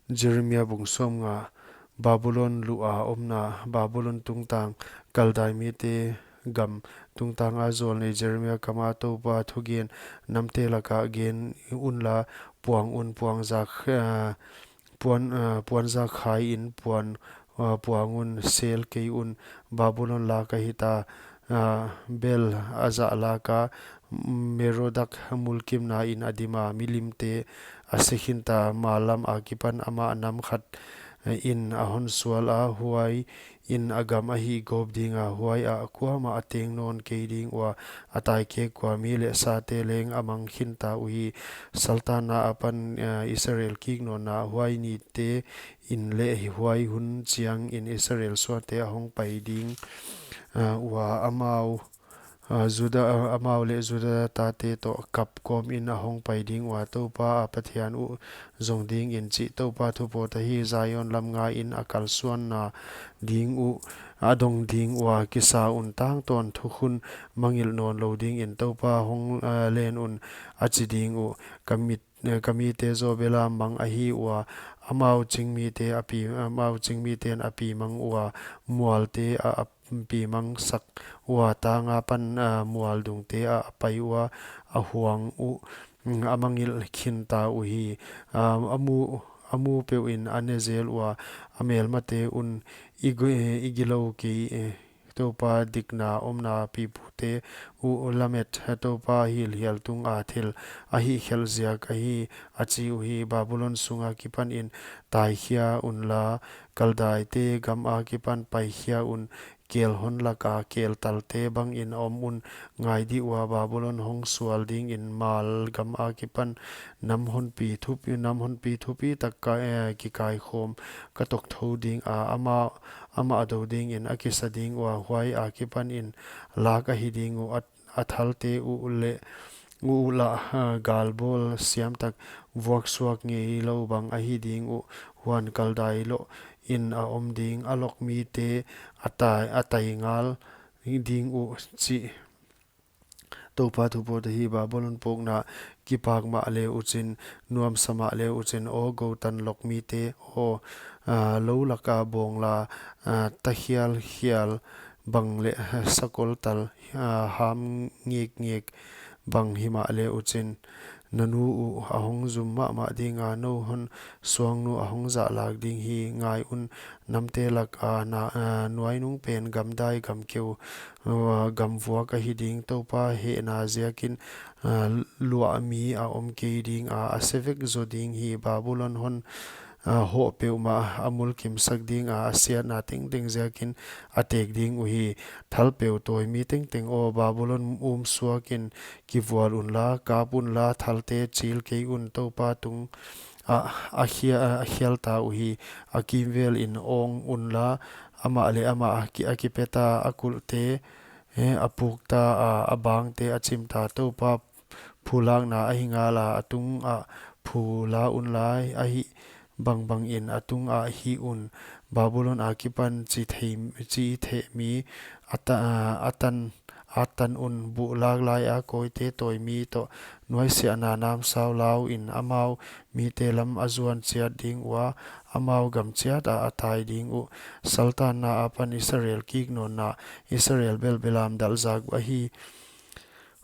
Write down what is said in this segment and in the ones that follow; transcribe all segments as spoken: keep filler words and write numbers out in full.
Jeremia bung sawmnga. Babulon luh a omna. Babulon tungtang. Kaldai mite gam tungtang a zawlnei Jeremia kam a Toupa thugen: Namte laka gen unla, puang un, puang zak, ah, puan, ah, puan zak khai in puan, ah, puang un, sel kei un. Babulon laka hita, ah, Bel a zah laka, Merodak mulkimna in a dima, milimte a si khinta, mal lam akipan amah nam khat, eh, in a hon sual a, huai in a gam a hihgawp dinga, huai ah kuamah a teng nawn kei ding ua, a taikek ua, mi leh sate leng a mang khinta uhi. Saltanna apan, eh, Israel kiknawnna. Huai nite in leh huai hun chiangin Israel suante a hong pai ding, ah, ua, amau, ah, Juda, ah, amau leh Juda tate toh kap kawmin a hong pai ding ua, Toupa a Pathian uh zong dingin, chih Toupa thupawt ahi. Zion lam ngaiin a kalsuanna ding uh a dong ding ua, kisa un, tangtawn thukhun mangngilh nawn lou dingin. Toupa hong, ah, len un, a chi ding uh, ka mit, eh, ka mite zaw bela mang ahi ua, amau chingmite a pi, amau chingmiten a pi mang ua, mualte a, a pi mang sak ua, tang apan, ah, mual dungte a, a pai ua, a huang uh, mm, a mangngilh khinta uhi. Ah, a mu, a mu peuhin a ne zel ua, a melmate un, i gu-, eh, i gilou kei, eh, Toupa dikna omna pipute uh lamet, Toupa hilhial tunga thil a hihkhelh ziak ahi, a chi uhi. Babulon sung akipanin taikhia unla, Kaldaite gam akipan paikhia un, kel hon laka kel talte bangin om un. Ngai dih ua, Babulon hong sual dingin mal gam akipan nam honpi thupi, nam honpi thupi tak ka, eh, kikaikhawm ka tokthou dinga, amah, amah a do dingin a kisa ding ua, huai akipanin lak ahi ding uh, a, a thalte uh leh, uh lah, ah, galbawl siam tak vuaksuak ngeilou bang ahi ding uh. Huan Kaldai loh in a om ding, a lok mite a tai, a tai ngal ding uh, chih Toupa thupawt ahi. Babulon pukna. Kipak mahle uchin, nuamsa mahle uchin, aw goutan lok mite, aw, ah, lou laka bawngla, ah, ta khialkhial bang leh, ah, sakol tal, ah, ham ngekngek bang himahle uchin, na nu uh a hong zum mahmah dinga, nou hon suangnu a hong zahlak ding hi. Ngai un, namte laka na, ah, nuainung pen gamdai gamkeu, ah, gamvuak ahi ding. Toupa hehna ziakin, ah, luahmi a om kei dinga, a se vek zaw ding hi. Babulon hon, ah, hoh peuhmah a mulkimsak dinga, a siatna tengteng ziakin a tek ding uhi. Thalpeu tawimi tengteng aw, Babulon um suakin kivual unla, kap unla, thalte chil kei un. Toupa tungah a khia-, a khialta uhi. A kimvelin awng unla, amah leh amah a ki-, a kipeta, a kulhte, eh, a pukta, a, a bangte a chimta. Toupa phulakna ahi ngala, a tungah phula unla, ahih bangbangin a tungah hih un. Babulon akipan chi thei, chi thehmi a ta-, a tan, a tan un. Buhlak laia kawite tawimi toh nuaisiahna namsau lauin, amau mite lam a zuan chiat ding ua, amau gam chiata a tai ding uh. Saltanna apan Israel kiknawnna. Israel belbelam dalh zak ahi.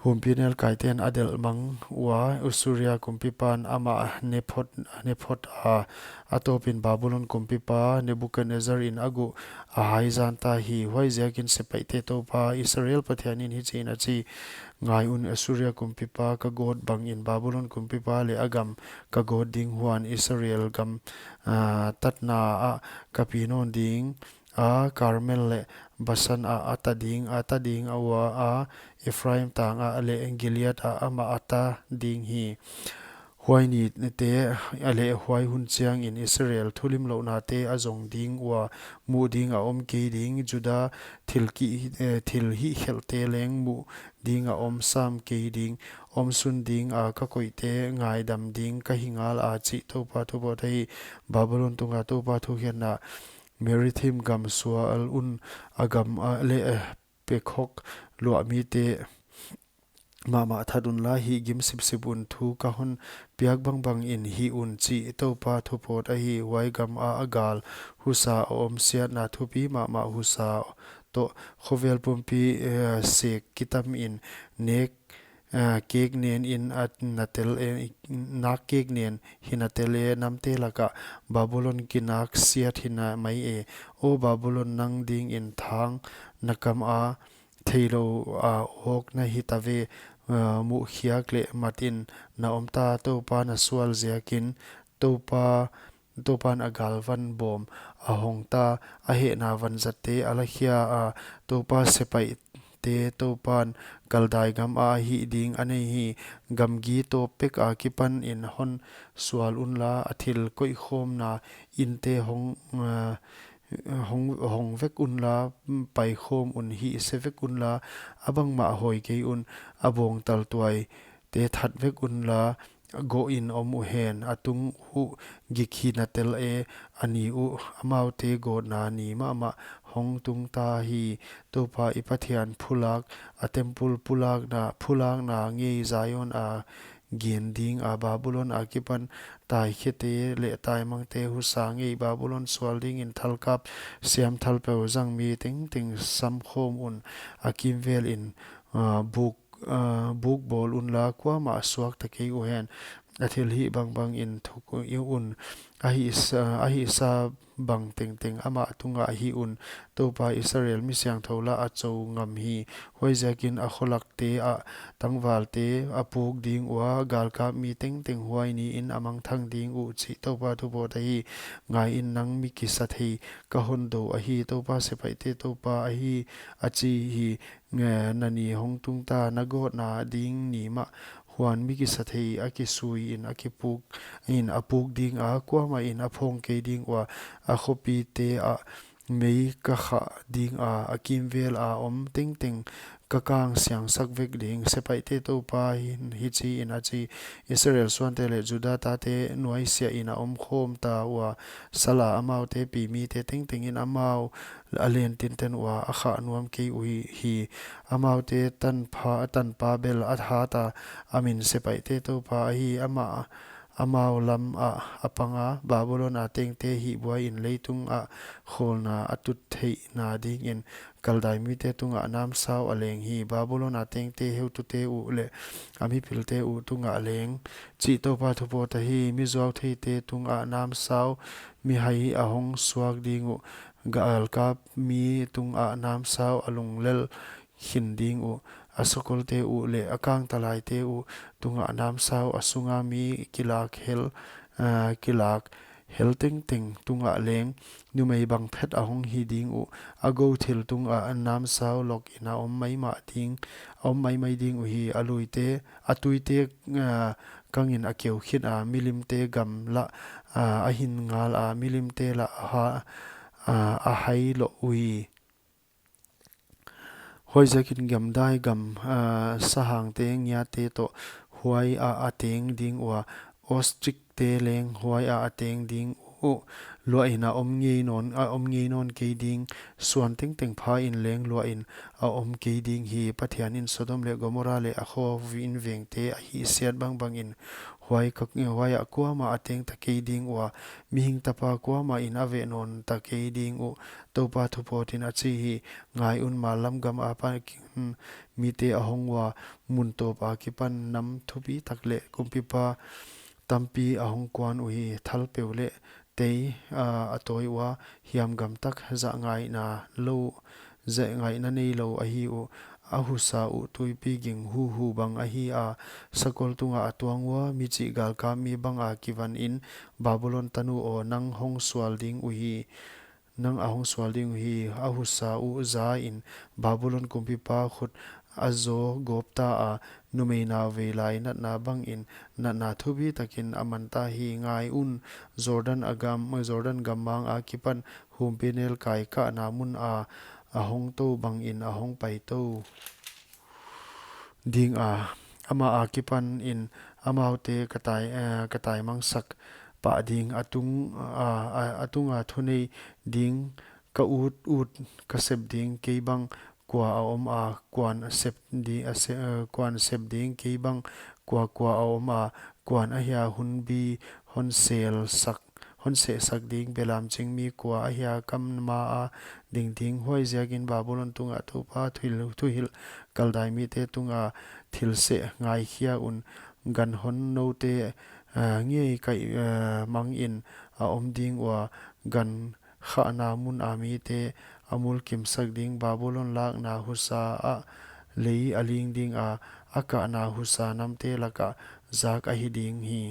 Humpinelkaiten a delh mang ua, Assuria kumpipan amah ne phot, ne phot a, a tawpin Babulon kumpipa Nebukadnezzar in a guh a hai zanta hi. Huaiziakin sepaihte Toupa Israel Pathianin hichiin a chi: Ngai un, Assuria kumpipa ka gawt bangin Babulon kumpipa leh a gam ka gawt ding. Huan Israel gam, ah, tatna ah ka pi nawn ding a, Karmel leh Basan ah a ta ding, a ta ding ua, a Ephraim tang ah leh Gilead ah amah a ta ding hi. Huai nite leh huai hun chiangin Israel thulimlouhnate a zong ding ua, muh ding a om kei ding. Juda thil ki, eh, thil hihkhelhte leng muh ding a om sam kei ding, omsun dinga ka koihte ngaidam ding ka hi ngala, chih Toupa thupawt ahi. Babulon tunga Toupa thukhenna. Meritim gam sual un, a gam ah leh, eh, Pekhok luahmite mahmah that unla, hihgim sipsip un, thu ka hon piak bangbang in hih un, chih Toupa thupawt ahi. Huai gam ah a gal husa a om, siatna thupi mahmah husa toh khovel pumpi, eh, sek kitam in nek, eh, kek nen in a na tel e, nak kek nen hi na tel e, namte laka Babulon kinak siat hi na mai e. O Babulon, nang dingin thang na kam a, theilou a awk na hi ta ve, eh, muhkhiak leh mat in na om ta, Toupa na sual ziakin. Toupa, Toupan a galvan bawm a hong ta, a hehna vanzatte a lakhia a. Toupa sepaihte Toupan Kaldai gam ah hih ding a nei hi. Gamgi tawp pek akipan in hon sual unla, a thil koihkhawmna inte hong, eh, hong, hong vek unla, paikhawm un, hihse vek unla, a bangmah hawi kei un, a bawngtal tuaite that vek unla, gawh in om uhen. A tung uh gik hi na tel e, a ni uh amaute gawtna ni mahmah hong tung ta hi. Toupa i Pathian phulak, a temple pulakna, phulakna ngei Zion a gen ding a, Babulon akipan taikhiate leh taimangte husa ngei Babulon sual dingin thalkap siam thalpeu zang mi tengteng samkhawm un. A kimvel in, ah, buk, ah, buk bawl unla, kuamah suak ta kei uhen. A thilhih bangbang in thuk i un. A hihsa, a hihsa bang tengteng amah tungah hih un. Toupa Israel mi siangthou lah a chou ngam hi. Huaiziakin a kholakte ah tangvalte a puk ding ua, galkap mi tengteng huai niin a mangthang ding uh, chih Toupa thupawt ahi. Ngai in, nang mi kisathei ka hon dou ahi, Toupa sepaihte Toupa ahi, a chi hi. Nge, na ni hong tung ta, na gawtna ding ni mah. Huan mi kisathei a kisui in a kipuk in a puk ding a, kuamah in a phawng kei ding ua, a khopite ah mei ka khah ding a, a kimvel a om tengteng ka kang siangsak vek ding. Sepaihte Toupa in hichiin a chi: Israel suante leh Juda tate nuaisiah in a omkhawm ta ua, sal a amaute pi mite tengteng in amau a len tinten ua, a khah nuam kei uhi. Amaute tanpha, tanpa bel a hat a, a min Sepaihte Toupa ahi. Amah, amau lam ah a pang a, Babulon a tengte hihbuai in leitung ah khawlna a tut theihna dingin Kaldai mite tungah namsau a leng hi. Babulon a tengte heutute uh leh a mipilte uh tungah leng, chih Toupa thupawt ahi. Mi zuautheite tungah namsau, mi hai a hong suak ding uh, galkap mi tungah namsau, a lunglel khin ding uh, a sakolte uh leh a kangtalaite uh tungah namsau, a sunga mi kilak hel, ah, kilak hel tengteng tungah leng, numei bang phet a hong hi ding uh, a gou thil tungah namsau lawk in a om maimah ding, a om maimai ding uhi. A luite, a tuite, ah, kangin a keu khit a, milimte gam lah, ah, a hin ngal a, milimte lah a ha, ah, a hai loh uhi. Huaiziakin gamdai gam, ah, sahangte ngiatte toh huai ah a teng ding ua, ostrich te leng huai ah a teng ding uh, luah in a om ngei nawn, a om ngei nawn kei ding, suan tengteng pha in leng luah in a om kei ding hi. Pathian in Sodom leh Gomorrah leh a kho in vengte a hihsiat bangbang in huai ka, huai ah kuamah a teng ta kei ding ua, mihing tapa kuamah in a veh nawn ta kei ding uh, Toupa thupawt in a chi hi. Ngai un, mallam gam apan, hmm, mite a hong ua, mun tawp akipan nam thupi tak leh kumpipa tampi a hong kuan uhi. Thalpeu leh tei, ah, a tawi ua, hiam gam tak, zah ngaihna lou, zah ngaihna neilou ahi uh. A husa uh tuipi ging huhu bang ahi a, sakol tungah a tuang ua, michih galkap mi bang a kivan in. Babulon tanu aw, nang hong sual ding uhi. Nang a hong sual ding uhi. A husa uh za in Babulon kumpipa khut a zaw gawp ta a, numei nauvei lai natna bangin natna thupi takin a man ta hi. Ngai un, Jordan a gam, Jordan gammang akipan humpinelkai kahna mun a, a hong tou bangin a hong pai tou ding a, amah akipan in amaute ka tai, eh, ka taimangsak pah ding, a tung, a, a, a tunga thunei ding, ka ut ut ka sep ding, kei bang kua a om a, kuan a sep di-, a se-, eh, kuan sep ding kei bang kua kua a om a, kuan ahia hunbi hon sel sak, hon seh sak ding, belam ching mi kua ahia kam ma a ding ding. Huaiziakin Babulon tunga Toupa thuhilh, thuhilh Kaldai mite tunga thil seh ngaikhia un, gan hon noute, eh, ngei kaih, eh, mangin a om ding ua, gan khahna mun a mite a mulkimsak ding. Babulon lakna husa ah lei a ling ding a, a kahna husa namte laka zak ahi ding hi.